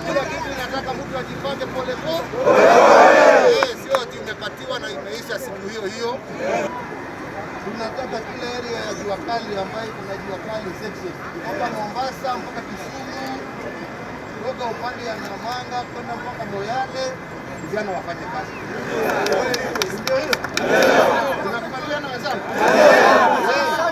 Kila kitu inataka mtu ajipange pole pole. Sio ati umepatiwa na imeisha siku hiyo hiyo. Tunataka kila area ya jua kali ambayo kuna jua kali section kutoka Mombasa mpaka Kisumu, kutoka upande ya Namanga kwenda mpaka Moyale, vijana wafanye kazi. Ndio hiyo, tunakubaliana wenzangu? Eh.